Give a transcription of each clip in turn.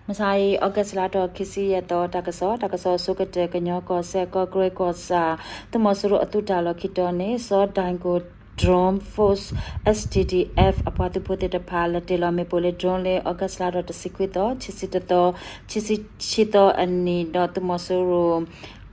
မုၢ်ဆါအံၤ August လါထီၣ်ခံဆံယဲၢ်သီ တၢ်ကစီၣ်, တၢ်ကစီၣ်အဆိကတၢၢ် ကညီကီၢ်စဲၣ် ကီၢ်ကရ့ၣ်ကီၢ်ဆၣ် သုးမီၤစိရိၤအသုးတၢ်လီၢ်ခံတီၤန့ၣ် စီၤဒၣ်ကိၣ် Drone Force S D D F အပှၤသုးဖိသ့ၣ်တဖၣ် လဲၤတ့ၢ်လီၤမ့ၣ်ပိၢ်လၢ drone လၢ August လါထီၣ်တဆံခွံသီ ခံဆံတသီ ခံဆံခံသီအနံၤဒီး သုးမီၤစိရိၤ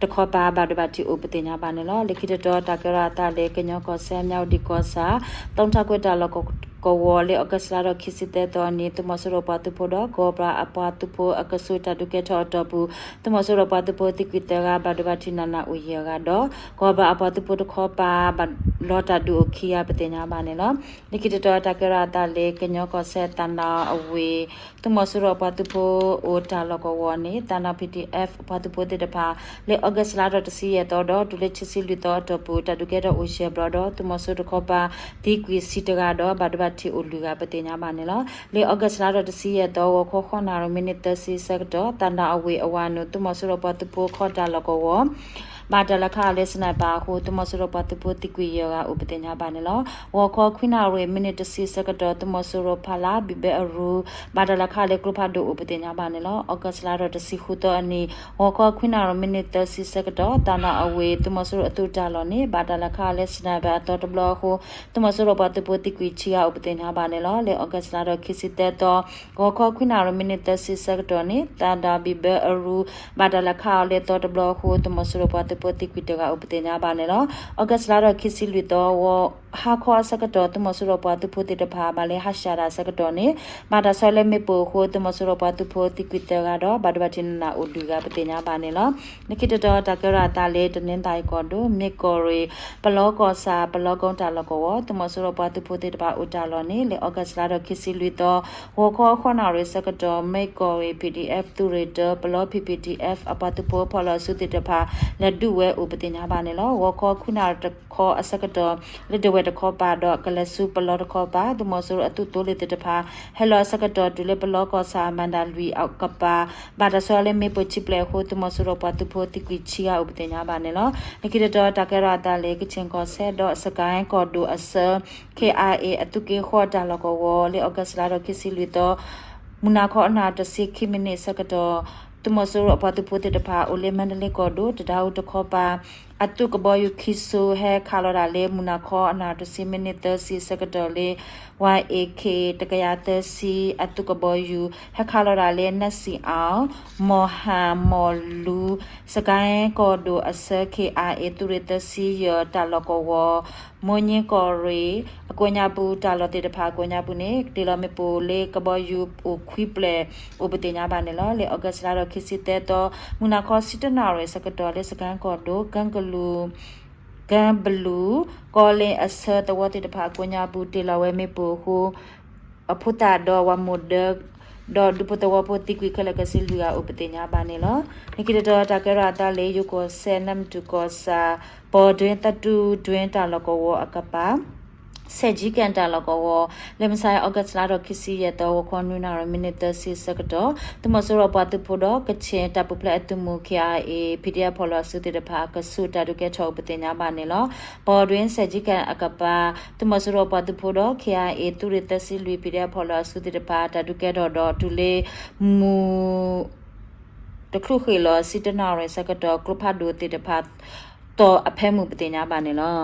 တခီပၤ ဘၣ်ဒိဘၣ်ထံးအိၣ်ပသ့ၣ်ညါဘၣ်န့ၣ်လီၤ. လၢခံတတီၤ တၢ်ကဲထီၣ်အသးလၢ ကညီကီၢ်စဲၣ် မၠၣ်ဝတံၣ်ကီၢ်ဆၣ် သုးထးကွံတၢ်လီၢ်ကဝီၤလၢ August လါထီၣ်ခံဆံသၢသီအနံၤ သုးမီၤစိရိၤပှၤသုးဖိဒီး ကီၢ်ပှၤအပှၤသုးဖိအကဆူး တၢ်ဒုးကဲထီၣ်အတီၢ်ပူၤ သုးမီၤစိရိၤပှၤသုးဖိသံကွံာ်သၢဂၤ ဘၣ်ဒိဘၣ်ထံးနးနးအိၣ်ယဲၢ်ဂၤဒီး ကီၢ်ပှၤအပှၤသုးဖိတခီပၤ ဘၣ်လီၤတၢ်ဒုးအိၣ်ခံဂၤပသ့ၣ်ညါဘၣ်န့ၣ်လီၤ. လၢခံတတီၤ တၢ်ကဲထီၣ်အသးလၢ ကညီကီၢ်စဲၣ် သၣ်နၣ်အဝ့ၢ် သုးမီၤစိရိၤအပှၤသုးဖိအိၣ်တၢ်လီၢ်ကဝီၤန့ၣ် သၣ်နၣ် P D F အပှၤသုးဖိသ့ၣ်တဖၣ် လၢ August လါထီၣ်တဆံယဲၢ်သီဒီး တုၤလၢခံဆံလွံၢ်သီအတီၢ်ပူၤ တၢ်ဒုးကဲထီၣ်အိၣ်ယဲၢ်ဘျီဒီး သုးမီၤစိရိၤတခီပၤ သံကွံာ်ဆံတဂၤဒီး ဘၣ်ဒိဘၣ်ထံးအိၣ်လွံၢ်ဂၤပသ့ၣ်ညါဘၣ်န့ၣ်လီၤ. လၢ August လါထီၣ်တဆံယဲၢ်သီ ဂီၤခီဃိးနၣ်ရံၣ်မံးနံးသၢဆံဆၢကတီၢ် သၣ်နၣ်အဝ့ၢ်အဝၤနုာ် သုးမီၤစိရိၤပှၤသုးဖိခီၣ်တၢ်လီၢ်ကဝီၤ ဘၣ်တၢ်လဲၤခးအီၤလၢ sniper အဃိ သုးမီၤစိရိၤပှၤသုးဖိသံကွံာ်ယဲၢ်ဂၤအိၣ်ပသ့ၣ်ညါဘၣ်န့ၣ်လီၤ. ဂီၤခီခွံနၣ်ရံၣ်မံးနံးတဆံဆၢကတီၢ် သုးမီၤစိရိၤဖးလၢ ဘံၣ်ဘဲအရူ ဘၣ်တၢ်လဲၤခးအီၤလၢကျိဖးဒိၣ်အိၣ်ပသ့ၣ်ညါဘၣ်န့ၣ်လီၤ. August လါထီၣ်တဆံဃုသီအနံၤ ဂီၤခီခွံနၣ်ရံၣ်မံးနံးသၢဆံဆၢကတီၢ် သၣ်နၣ်အဝ့ၢ် သုးမီၤစိရိၤအသုးတၢ်လီၢ်န့ၣ် ဘၣ်တၢ်လဲၤခးအီၤလၢ sniper အသီတဘျီအဃိ သုးမီၤစိရိၤပှၤသုးဖိသံကွံာ်ဆံဂၤအိၣ်ပသ့ၣ်ညါဘၣ်န့ၣ်လီၤ. လၢ August လါထီၣ်ခံဆံသၢသီ ဂီၤခီခွံနၣ်ရံၣ်မံးနံးသၢဆံဆၢကတီၢ်န့ၣ် သၣ်နၣ်ဘံၣ်ဘဲအရူ ဘၣ်တၢ်လဲၤခးအီၤလၢသီတဘျီအဃိ သုးမီၤစိရိၤပှၤသုးဖိသံကွံာ်တဂၤအိၣ်ပသ့ၣ်ညါဘၣ်န့ၣ်လီၤ. August လါထီၣ်ခံဆံလွံၢ်သီ ဂီၤဟါခီအဆၢကတီၢ် သုးမီၤစိရိၤပှၤသုးဖိသ့ၣ်တဖၣ် ဘၣ်လၢဟါရှးတၢ်အဆၢကတီၢ်န့ၣ် ဘၣ်တၢ်ဆီလၢမ့ၣ်ပိၢ်အဃိ သုးမီၤစိရိၤပှၤသုးဖိသံကွံာ်သၢဂၤဒီး ဘၣ်ဒိဘၣ်ထံးနးနးအိၣ်လွံၢ်ဂၤပသ့ၣ်ညါဘၣ်န့ၣ်လီၤ. လၢခံတတီၤ တၢ်ကဲထီၣ်အသးလၢ တနီသရံၣ်ကီၢ်ဒိၣ် မ့ၢ်ကီၢ်ရ့ၣ် ပလီကီၢ်ဆၣ် ပလီကုန်းတၢ်လီၢ်ကဝီၤ သုးမီၤစိရိၤပှၤသုးဖိသ့ၣ်တဖၣ်အိၣ်တၢ်လီၢ်န့ၣ် လၢ August လါထီၣ်ခံဆံလွံၢ်သီ ဂီၤခီဃိးနၣ်ရံၣ်ဆၢကတီၢ် မ့ၢ်ကီၢ်ရ့ၣ် P D F သုးရ့ၣ်တၢ ပလီ P P D F အပှၤသုးဖိဖီၣ်လီၤအစုသ့ၣ်တဖၣ် လဲၤဒုးဝဲအိၣ်ပသ့ၣ်ညါဘၣ်န့ၣ်လီၤ. ဂီၤခီခွံနၣ်ရံၣ်တခီအဆၢကတီၢ် လၢဒဝဲၢ်တခီပၤဒီး ကလဲၤဆူပလီတခီပၤ သုးမီၤစိရိၤအသုးသိလ့ၣ်သ့ၣ်တဖၣ် ဟဲလီၤအဆၢကတီၢ်တုၤလၢပလီကီၢ်ဆၣ် မၤဒၣ်လွံၢ်အကပၤ ဘၣ်တၢ်ဆီလၢမ့ၣ်ပိၢ်ခံဖျၢၣ်အဃိ သုးမီၤစိရိၤပှၤသုးဖိသံကွံာ်ဆံဂၤအိၣ်ပသ့ၣ်ညါဘၣ်န့ၣ်လီၤ. လၢခံတတီၤ တၢ်ကဲထီၣ်အသးလၢ ကချ့ၣ်ကီၢ်စဲၣ်ဒီး စကဲၣ်ကီၢ်ဒိၣ်အဆၢ K I A အသုးက့ဃီတၢ်လီၢ်ကဝီၤ လၢ August လါထီၣ်ခံဆံလွံၢ်သီ မုၢ်နၤခီအနၣ်ရံၣ်တဆံခံမံးနံးအဆၢကတီၢ် သုးမီၤစိရိၤအပှၤသုးဖိသ့ၣ်တဖၣ် အိၣ်လၢမါဒလ့ကီၢ်ဒိၣ် တဒါအူတခီပၤ အသုးကဘီယူၤခံစိၤ ဟဲခးလီၤတၢ်လၢ မုၢ်နၤခီအနၣ်ရံၣ်တဆံမံးနံးသၢဆံအဆၢကတီၢ်လၢ Y A K တကယၤသၢဆံ အသုးကဘီယူၤ ဟဲခးလီၤတၢ်လၢ နၢ်စံၣ်အၣ် မီၢ်ဟၣ်မီၢ်လူ စကဲၣ်ကီၢ်ဒိၣ်အဆၢ K I A သုးရ့ၣ်သၢဆံယဲၢ်တၢ်လီၢ်ကဝီၤ မိၢ်ည့ကီၢ်ရ့ၣ် အကိးညါပူၤ တၢ်လီၢ်သ့ၣ်တဖၣ်အကိးညါပူၤန့ၣ် တ့ၢ်လီၤမ့ၣ်ပိၢ်လၢကဘီယူၤအိၣ်ခွံဖျၢၣ် အိၣ်ပသ့ၣ်ညါဘၣ်န့ၣ်လီၤ. လၢ August လါထီၣ်ခံဆံသၢသီ မုၢ်နၤခီဆံတၢနၣ်ရံၣ်အဆၢကတီၢ်လၢ စကဲၣ်ကီၢ်ဒိၣ် ကၢကလူး ကၢဘလူး ကီၢ်လ့ၣ်အဆၢသဝီသ့ၣ်တဖၣ်အကိးညါပူၤ တ့ၢ်လီၤဝဲမ့ၣ်ပိၢ်အဃိ အဖိသၣ်ဒီးဝၤမိၢ်ဒၢ ဒီးဒူဖိသဝီဖိသံကွံာ်ခဲလၢာ်ခဲဆ့လွံၢ်ဂၤအိၣ်ပသ့ၣ်ညါဘၣ်န့ၣ်လီၤ. လၢခံတတီၤ တၢ်ကဲထီၣ်အသးလၢ ယိၤကီၢ်စဲၣ် နၢမတူၣ်ကီၢ်ဆၣ် ပီၣ်ဒွဲ သတူၣ်ဒွဲတၢ်လီၢ်ကဝီၤအကပၤ စဲၣ်ကၠံကၣ်တၢ်လီၢ်ကဝီၤ လၢမုၢ်ဆါအံၤ August လါထီၣ်ခံဆံယဲၢ်သီ ဂီၤခီနွံနၣ်ရံၣ်မံးနံးသၢဆံအဆၢကတီၢ် သုးမီၤစိရိၤပှၤသုးဖိဒီး ကချ့ၣ်တၢ်ပူၤဖျဲးအသုးမုၢ် K I A P D F ဖီၣ်လီၤအစုသ့ၣ်တဖၣ်အကဆူး တၢ်ဒုးကဲထီၣ်အိၣ်ပသ့ၣ်ညါဘၣ်န့ၣ်လီၤ. ပီၣ်ဒွဲ စဲၣ်ကၠံကၣ်အကပၤ သုးမီၤစိရိၤပှၤသုးဖိဒီး K I A သုးရ့ၣ်သၢဆံလွံၢ် P D F ဖီၣ်လီၤအစုသ့ၣ်တဖၣ် တၢ်ဒုးကဲထီၣ်ဒီးတုၤလၢ မုၢ် တချုးဃ့ၢ်လီၤဆံတၢနၣ်ရံၣ်အဆၢကတီၢ် ကျိဖးဒိၣ်သ့ၣ်တဖၣ် တီၢ်အဖၢမုၢ်ပသ့ၣ်ညါဘၣ်န့ၣ်လီၤ.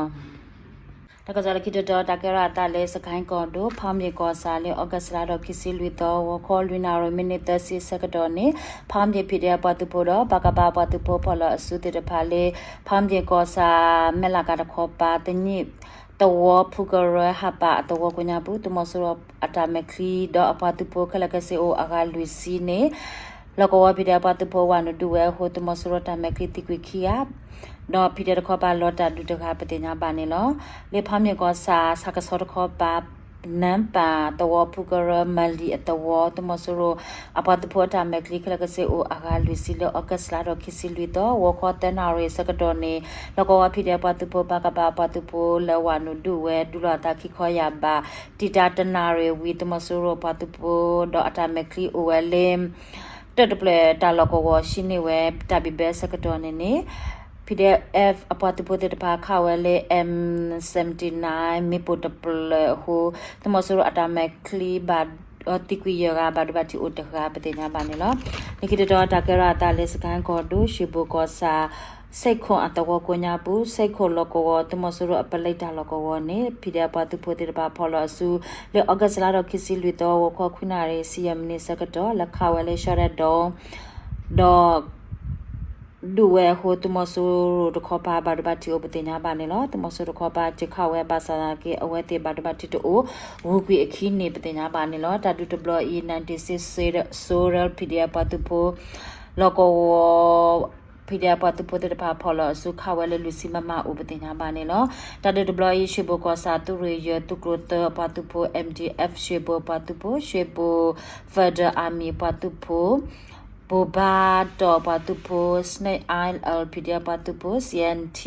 တၢ်ကစီၣ်လၢခံတတီၤ တၢ်ကဲထီၣ်အသးလၢ စကဲၣ်ကီၢ်ဒိၣ် ဖီမၠ့ၣ်ကီၢ်ဆၣ်လၢ August လါထီၣ်ခံဆံလွံၢ်သီ ဂီၤခီလွံၢ်နၣ်ရံၣ်မံးနံးသၢဆံအဆၢကတီၢ်န့ၣ် ဖီမၠ့ၣ် P D F ပှၤသုးဖိဒီး ပကဖ ပှၤသုးဖိဖီၣ်လီၤအစုသ့ၣ်တဖၣ်လၢ ဖီမၠ့ၣ်ကီၢ်ဆၣ် မဲၢ်လးကၤတခီပၤ သညိၣ်သဝီ ဖူကရၢဟးပာ်အသဝီကိးညါပူၤ သုးမီၤစိရိၤအတၢ်မဲာ်ချံဒီးအပှၤသုးဖိခဲလၢာ်ခဲဆ့အိၣ်အဂၤလွံၢ်ဆံန့ၣ် လီၢ်ကဝီၤ P D F ပှၤသုးဖိဝၤနုာ်ဒုးဝဲအဃိ သုးမီၤစိရိၤတၢ်မဲာ်ချံသံကွံာ်ခံဂၤ ဒီး P D F တခီပၤလီၤတၢ်ဒုးတဂၤပသ့ၣ်ညါဘၣ်န့ၣ်လီၤ. လၢဖီမၠ့ၣ်ကီၢ်ဆၣ် ဆၣ်ကဆီတခီပၤ နၢ်ပၢၣ်သဝီ ဖူကရၢမၤလံၤအသဝီ သုးမီၤစိရိၤအပှၤသုးဖိအတၢ်မဲာ်ချံခဲလၢာ်ခဲဆ့အိၣ်အဂၤလွံၢ်ဆံလၢ August လါထီၣ်ခံဆံလွံၢ်သီ ဂီၤခီသၢနၣ်ရံၣ်အဆၢကတီၢ်န့ၣ် လီၢ်ကဝီၤ P D F ပှၤသုးဖိ ပကဖ ပှၤသုးဖိလၢဝၤနုာ်ဒုးဝဲ ဒုးလီၤအသးခံခီယၢ်ဘး တံာ်တာ်တနၣ်ရံၣ်ဝံၤ သုးမီၤစိရိၤပှၤသုးဖိဒီးအတၢ်မဲာ်ချံအိၣ်ဝဲလၢ တၢၣ်တဖျၢၣ်တၢ်လီၢ်ကဝီၤ ဟံးန့ၢ်ဝဲတၢ်ဘံၣ်ဘဲအဆၢကတီၢ်န့ၣ်န့ၣ် P D F အပှၤသုးဖိသ့ၣ်တဖၣ်ခးဝဲလၢ M seventy-nine မ့ၣ်ပိၢ်တဖျၢၣ်အဃိ သုးမီၤစိရိၤအတၢ်မဲာ်ချံဘၣ် သံကွံာ်ယဲၢ်ဂၤ ဘၣ်ဒိဘၣ်ထံးအိၣ်တဂၤ ပသ့ၣ်ညါဘၣ်န့ၣ်လီၤ. လၢခံတတီၤ တၢ်ကဲထီၣ်အသးလၢ စကဲၣ်ကီၢ်ဒိၣ် ရွှေဘိုကီၢ်ဆၣ် စဲခိၣ်အသဝီကိးညါပူၤ စဲခိၣ်လီၢ်ကဝီၤ သုးမီၤစိရိၤအပလဲတၢ်လီၢ်ကဝီၤန့ၣ် PDF ပှၤသုးဖိသ့ၣ်တဖၣ်ဖီၣ်လီၤအစု လၢ August လါထီၣ်ခံဆံလွံၢ်သီ ဂီၤခီခွံနၣ်ရံၣ် ဆံယဲၢ်မံးနံးဆၢကတီၢ် လဲၤခးဝဲလၢ ရှီၣ်ရဲၣ်ဒီး ဒီး ဒုးဝဲအဃိ သုးမီၤစိရိၤတခီပၤ ဘၣ်ဒိဘၣ်ထံးအိၣ် ပသ့ၣ်ညါဘၣ်န့ၣ်လီၤ. သုးမီၤစိရိၤတခီပၤ စၢခးဝဲဘၣ်ဆၣ်သနာ်က့ အဝဲသ့ၣ်ဘၣ်ဒိဘၣ်ထံးတအိၣ် ဂုၤကွံာ်အခံန့ၣ် ပသ့ၣ်ညါဘၣ်န့ၣ်လီၤ. တၢ်ဒုးတဘျီအံၤ ninety-six Sorel PDF ပှၤသုးဖိ လီၢ်ကဝီၤ PDF ပှၤသုးဖိသ့ၣ်တဖၣ်ဖီၣ်လီၤအစု ခးဝဲလၢလွံၢ်ဆံ မမ အိၣ် ပသ့ၣ်ညါဘၣ်န့ၣ်လီၤ. တၢ်ဒုးတဘျီအံၤ ရွှေဘိုကီၢ်ဆၣ် သုးရ့ၣ်ယဲၢ် သုးကျိၤသၢအပှၤသုးဖိ M D F ရွှေဘိုပှၤသုးဖိ ရွှေဘို Federal Army ပှၤသုးဖိ ဘိးဘါတီၢ်ပှၤသုးဖိ Snake Eye L P D F ပှၤသုးဖိ C N T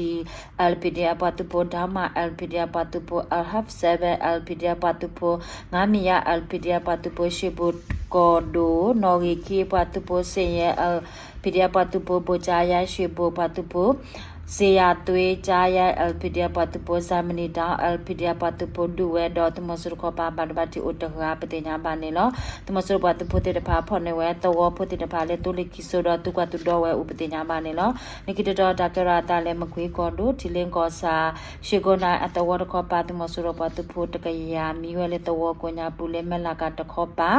L P D F ပှၤသုးဖိ Dharma L P D F ပှၤသုးဖိ L Half Seven L P D F ပှၤသုးဖိ ငါမံၤယါ L P D F ပှၤသုးဖိ ရွှေဘိုကီၢ်ဒိၣ် နီၣ်ဂံၢ်ခံပှၤသုးဖိ စ့ၣ်ယဲၢ် L P D F ပှၤသုးဖိ ဘိၣ်ကၠါယါ ရွှေဘိုပှၤသုးဖိ စ့ယၤသွ့ကၠါယါ L P D F ပှၤသုးဖိ ဇာမဏီတောင် L P D F ပှၤသုးဖိ ဒုးဝဲဒီး သုးမီၤစိရိၤတခီပၤ ဘၣ်ဒိဘၣ်ထံးအိၣ်တဂၤ ပသ့ၣ်ညါဘၣ်န့ၣ်လီၤ. သုးမီၤစိရိၤပှၤသုးဖိသ့ၣ်တဖၣ် ဖီၣ်န့ၢ်ဝဲသဝီဖိသ့ၣ်တဖၣ်လၢ သိလ့ၣ်ခံစိဒီး သုးကွၢ်သုးဒီဝဲအိၣ် ပသ့ၣ်ညါဘၣ်န့ၣ်လီၤ. လၢခံတတီၤ တၢ်ကဲထီၣ်အသးလၢ မကွ့ကီၢ်ဒိၣ် ထံလ့ကီၢ်ဆၣ် ရွှေကုန်းအသဝီတခီပၤ သုးမီၤစိရိၤပှၤသုးဖိတကယၤ မံဝဲလၢသဝီကိးညါပူၤလၢ မဲၢ်လးကၤတခီပၤ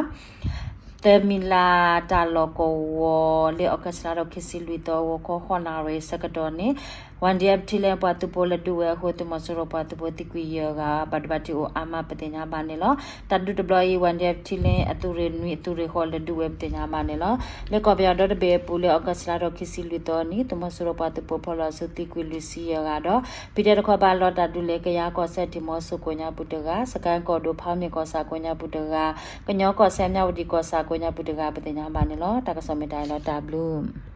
သၢမံၤလးတၢ်လီၢ်ကဝီၤလၢ August လါထီၣ်ခံဆံလွံၢ်သီ ဂီၤခီဃိးနၣ်ရံၣ်ဆၢကတီၢ်န့ၣ် Y D F ထံလ့ပှၤသုးဖိလဲၤဒုးဝဲအဃိ သုးမီၤစိရိၤပှၤသုးဖိသံကွံာ်ယဲၢ်ဂၤ ဘၣ်ဒိဘၣ်ထံးအိၣ်အါမး ပသ့ၣ်ညါဘၣ်န့ၣ်လီၤ. တၢ်ဒုးတဘျီအံၤ Y D F ထံလ့အသုးရ့ၣ်နွံအသုးရ့ၣ်ဃိးလဲၤဒုးဝဲ ပသ့ၣ်ညါဘၣ်န့ၣ်လီၤ. လၢကီၢ်ပယီၤဒီတဘ့ၣ်အပူၤလၢ August လါထီၣ်ခံဆံလွံၢ်သီနံၤ သုးမီၤစိရိၤပှၤသုးဖိဖီၣ်လီၤအစုသံကွံာ်လွံၢ်ဆံယဲၢ်ဂၤဒီး PDF တခီပၤလီၤတၢ်ဒုးလၢ ကယၤကီၢ်စဲၣ် ဒံၣ်မီဆိၣ်ကိးညါပူၤတဂၤ, စကဲၣ်ကီၢ်ဒိၣ် ဖၣ်မ့ၣ်ကီၢ်ဆၣ်ကိးညါပူၤတဂၤ, ကညီကီၢ်စဲၣ် မၠၣ်ဝတံၣ်ကီၢ်ဆၣ်ကိးညါပူၤတဂၤ ပသ့ၣ်ညါဘၣ်န့ၣ်လီၤ. တၢ်ကစီၣ်မ့ၢ်တၢ်အံၤလီၤ. တၢ်ဘျုး